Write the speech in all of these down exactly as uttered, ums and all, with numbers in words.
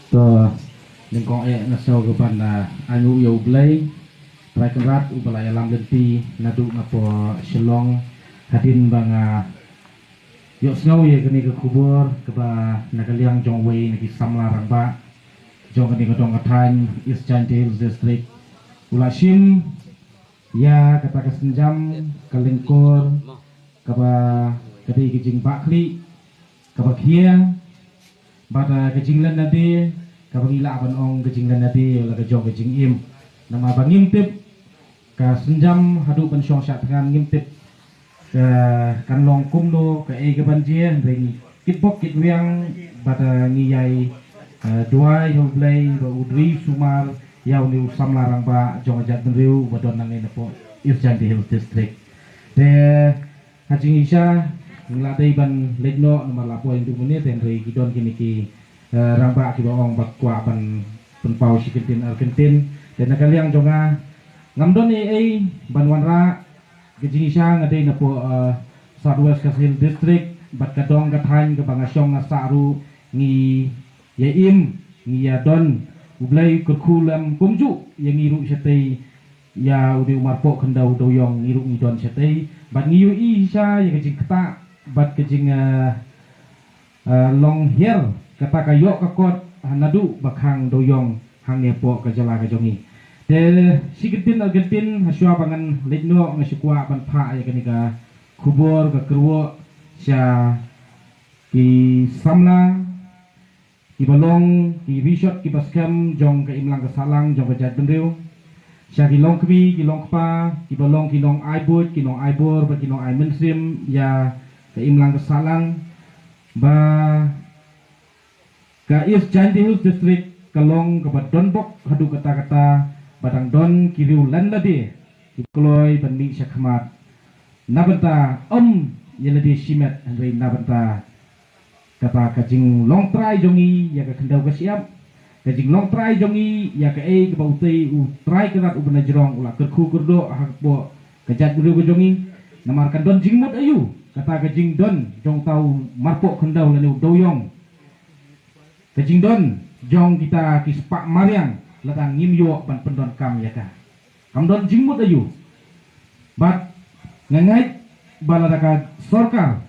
To, nyngkong eh nga sngew ka ban, ah, ainguh ïa U Blei Trai Kynrad uba la ïalam lynti naduh nga poi Shillong, hadien ba nga ïohsngew ïa kane ka khubor kaba na ka liang jong uwei na ki samla rangbah jong kane ka dong ka thaiñ East Jaintia Hills District u la shim ïa kata ka sienjam ka lyngkor kaba ka dei ka jingbahkhlieh kaba khia, bad, ah, ka jinglenade kaba ngi lah ban ong ka jinglenade la ka jong ka jingim. Namar ba ngim tip ka sienjam haduh ban shong shah thngan, ngim tip ka kan long kumno, kaei kaban jia, hynrei ngi kitbok kitwiang bad, ah, ngi ïai, ah, duwai ha U Blei ba u dei sumar ïa une u samla rangbah jong ka jaitbynriew uba don nangne napoh East Jaintia Hills District. Te ha jingshisha ngi la dei ban leit noh namar la poi ynduh mynne, te hynrei ki don kine ki, eh, rangbah kiba ong ba kwah ban pynpaw shi kyntien ar kyntien. Te na ka liang jong nga ngam don ei ei ban wanrah. Ka jingshisha nga dei napoh, eh, South West Khasi Hills District bad ka dong ka thaiñ kaba nga shong nga sah ruh ngi ïa im, ngi ïa don. U Blei u kyrkhu lem kumjuh ïa ngi ruh shatei, ïa une u marpoh khyndew dewiong ngi ruh ngi don shatei. Bad ngi ïohi shisha ïa ka jingktah bad ka jing, eh, eh, long hiar kata ka ïoh ka kot ha naduh ba khang dewiong hangne hapoh ka jylla ka jong ngi. Te shi kyntien ar kyntien, ha shuwa ba ngan leit noh nga shu kwah ban phah ïa kane ka khubor ka kyrwoh sha ki samla kiba long ki rishot kiba skhem jong ka imlang ka sahlang jong ka jaitbynriew, sha ki longkmie ki longkpa kiba long ki nongai buit ki nongai bor bad ki nongai mynsiem ïa ka imlang ka sahlang, ba ka East Jaintia Hills District ka long kaba donbok haduh katta katta, ba dang don ki riew lynti lade ki kloi ban mih shakhmat na bynta ym ïa lade shimet, hynrei na bynta kata ka jinglong trai jong ngi ïa ka khyndew ka shyiap, ka jinglong trai jong ngi ïa kaei kaba utei u Trai Kynrad uba na jrong u la kyrkhu kyrdoh hapoh ka jaitbynriew ka jong ngi. Namar kan don jingmut aïu kata ka jingdon jong uta u marpoh khyndew lane u dewiong, ka jingdon jong kita ki spah mariang lada ngim ïoh ban pyndonkam ïa ka? Kam don jingmut aïu? Bad nga ngeit ba lada ka sorkar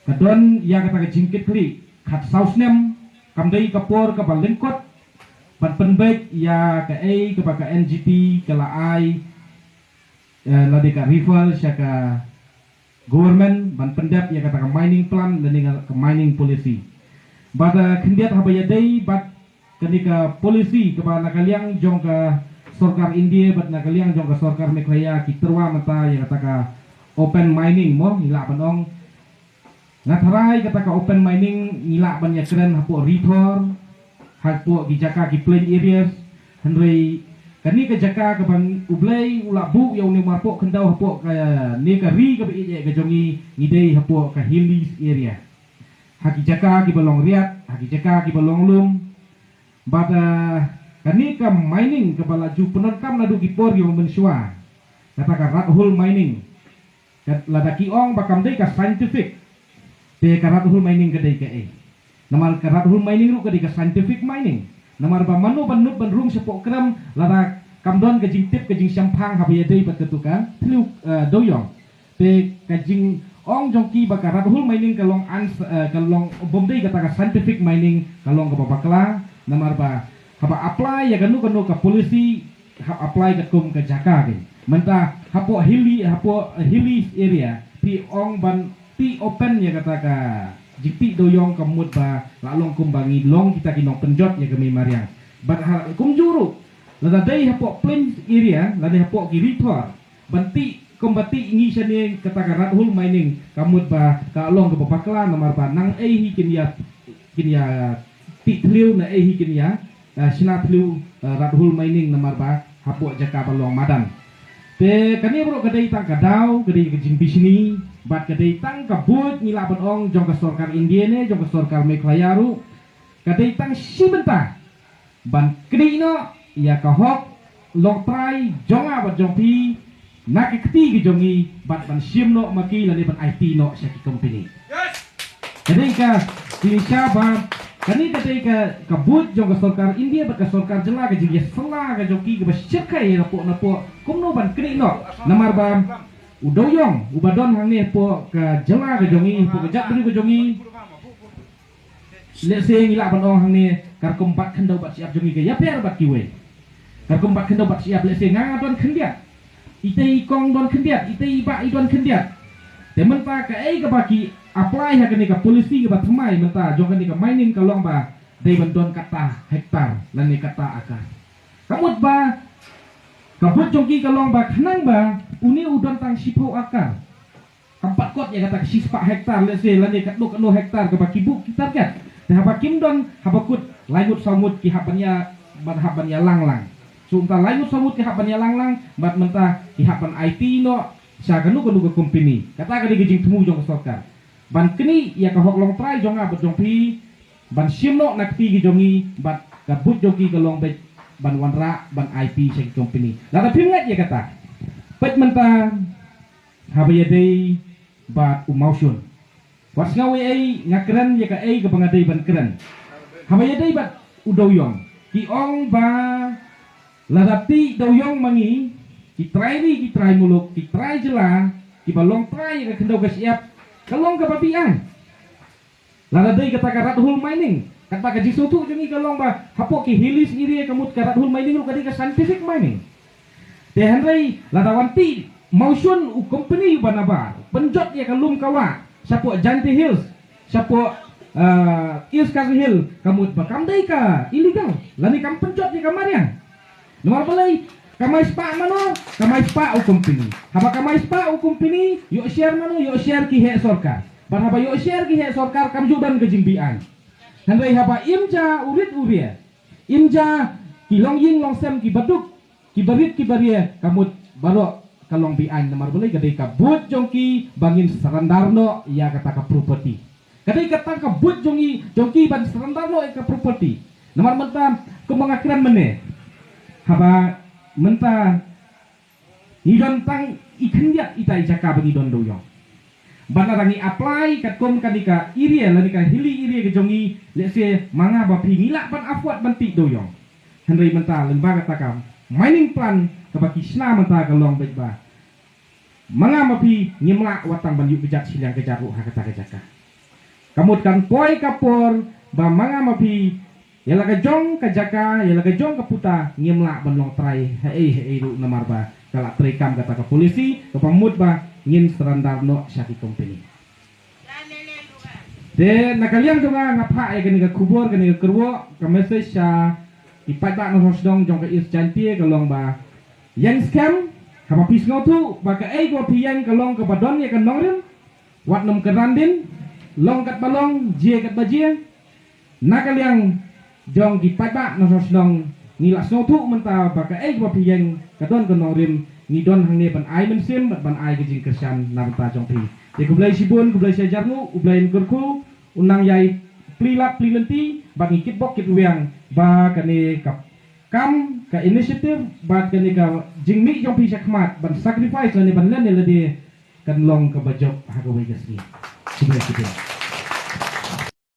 ka don ïa kata ka jingkitkhlieh, khatsaw snem kam dei ka por kaba lyngkot ban pynbeit ïa kaei kaba ka N G T ka la ai, eh, lane ka refer sha ka government ban pyndep ïa kata ka mining plan lane ka mining policy. Bad, eh, khyndiat haba ïadei bad kane ka policy kaba na ka liang jong ka sorkar India bad na ka liang jong ka sorkar Meghalaya ki tyrwa mynta ïa kata ka open mining mo, ngi lah ban ong. Nga tharai kata ka open mining ngi lah ban ïakren hapoh Ri Thor, hapoh ki jaka ki plain areas, hynrei kane ka jaka kaba U Blei u la buh ïa une u marpoh khyndew hapoh kane ka ri kaba ïeit ka jong ngi, ngi dei hapoh ka hilly area. Ha ki jaka kiba long riat, ha ki jaka kiba long lum. Bad, eh, kane ka mining kaba la ju pyndonkam naduh ki por kiba mynshuwa, kata ka rat hole mining. Kat-, lada ki ong ba kam dei ka scientific, te ka rat hole mining ka dei kaei? Namar ka rat hole mining ruh ka dei ka scientific mining. Namar ba mano ban nud ban rung shapoh krem lada kam don ka jingtip ka jingshemphang haba ïadei bad katu ka thliew, eh, dewiong. Te ka jingong jong ki ba ka rat hole mining ka long ans-, eh, ka long bym dei kata ka scientific mining, ka long kaba bakla. Namar ba haba apply ïa kano kano ka policy, hap apply katkum ka jaka ki. Mynta hapoh hilly, hapoh hilly area, phi ong ban tih open ïa kata ka jingtih dewiong ka mut ba la long kumba ngi long kita ki nongpynjot ïa ka mei mariang. Bad ha kumjuh ruh, lada dei hapoh plains area lane hapoh ki Ri Thor, ban tih kumba tih ngi shane kata ka rat hole mining ka mut ba ka long kaba bakla, namar ba nang ei hi kin ïa, kin ïa tih thliew, na ei hi kin ïa, eh, shna thliew, eh, rat hole mining namar ba hapoh jaka ba long madan. Te kane baroh ka dei tang ka daw, ka dei ka jingbishni, bad ka dei tang ka buit, ngi lah ban ong, jong ka sorkar India ne jong ka sorkar Meghalaya ruh, ka dei tang shi bynta ban knieh noh ïa ka hok longtrai jong nga bad jong phi na ki kti ki jong ngi, bad ban shim noh ma ki lane ban aiti noh sha ki company. Ka dei ka jingshisha ba Kane ka dei ka, ka buit jong ka sorkar India bad ka sorkar jylla, ka jingïasylla ka jong ki kaba shyrkhei napoh napoh kumno ban knieh noh. Namar ba u dewïong uba don hangne hapoh ka jylla ka jong ngi, hapoh ka jaitbynriew ka jong ngi, lehse ngi lah ban ong hangne, ka rukom bat khyndew bat shyiap jong ngi ka ïapher bad kiwei. Ka rukom bat khyndew bat shyiap, lehse nga nga don khyndiat, itei i kong don khyndiat, itei i bah i don khyndiat. Te mynta kaei kaba ki apply ha kane ka policy kaba thymmai mynta jong kane ka mining ka long ba dei ban don kata hektar lane kata akar. Ka mut ba ka buit jong ki ka long ba khnang ba une u don tang shiphew akar, kam pat kot ïa kata ka shispah hektar, lehse lane katno katno hektar kaba ki buh ki target. Te haba kim don, haba kut lai ngut saw ngut ki hap ban ïa, ban hap ban ïalang lang. So mynta lai ngut saw ngut ki hap ban ïalang lang, bad mynta ki hap ban aiti noh sha kano kano ka company. Kata ka dei ka jingthmu jong ka sorkar ban knieh ïa ka hok longtrai jong nga bad jong phi, ban shim noh na kti ki jong ngi, bad ka buit jong ki ka long beit ban wanrah ban aiti sha ki company. Lada phim ngeit ïa kata, peit mynta haba ïadei bad u Mawshun. Wat sngew ei ei, nga kren ïa kaei kaba nga dei ban kren. Haba ïadei bad u dewïong, ki ong ba lada tih dewïong ma ngi, ki trai ri, ki trai muluk, ki trai jylla, kiba longtrai ïa ka khyndew ka shyiap, ka long kaba beiñ. Lada dei kata ka rat hole mining, katba ka jingsngewthuh jong ngi ka long ba hapoh ki hilly area ka mut ka rat hole mining ruh ka dei ka scientific mining. Te hynrei lada wan tih Mawshun u company uba nabar, pynjot ïa ka lum ka wah shapoh Jaintia Hills, shapoh, ah, East Khasi Hills, ka mut ba kam dei ka illegal lane kam pynjot ïa ka mariang. Namar balei? Kamai spah mano? Kamai spah u company. Haba kamai spah u company, ïoh share mano? Ïoh share ki heh sorkar. Bad haba ïoh share ki heh sorkar, kam ju don ka jingbeiñ. Hynrei haba im ja u rit u ria, im ja ki longïing longsem, kiba duk, kiba rit kiba ria, ka mut baroh ka long beiñ. Namar balei? Ka dei ka buit jong ki ba ngin surrender noh ïa kata ka property. Ka dei kata ka buit jong ngi, jong ki ban surrender noh ïa ka property. Namar mynta kumba nga kren mynne, haba mynta ngi don tang i khyndiat ita i jaka ba ngi don dewïong. Bad lada ngi apply katkum kane ka area lane ka hilly area ka jong ngi, lehse ma nga ma phi ngi lah ban afford ban tih dewïong. Hynrei mynta lyngba kata ka mining plan kaba ki shna mynta ka long beit ba ma nga ma phi ngim lah wat tang ban ïuh kjat shiliang kjat ruh ha kata ka jaka. Ka mut kan poi ka por ba ma nga ma phi, ïa la ka jong ka jaka, ïa la ka jong ka puta, ngim lah ban longtrai haei haei ruh namar ba ka la treikam kata ka policy kaba mut ba ngin surrender noh sha ki company. Te na ka liang jong nga, nga phah ïa kane ka khubor, kane ka kyrwoh, ka message sha ki paidbah nongshong shnong jong ka East Jaintia ka long ba ïeng skhem. Haba phi sngewthuh ba kaei kaba phi ïeng ka long kaba don ïa ka nongrim, wat nym kyrdan dien, long katba long, jia katba jia. Na ka liang jong ki paidbah nongshong shnong, ngi la sngewthuh mynta ba kaei kaba phi ïeng ka don ka nongrim. Ngi don hangne ban ai mynsiem bad ban ai ka jingkyrshan na bynta jong phi. Te khublei shibun, khublei shihajar nguh, U Blei un kyrkhu, un nang ïai plie lad plie lynti, bad ngi kitbok kitrwiang ba kane ka kam, ka initiative bad kane ka jingmih jong phi shakhmat ban sacrifice lane ban len ïa lade kan long kaba jop ha kawei ka sngi. Khublei shibun.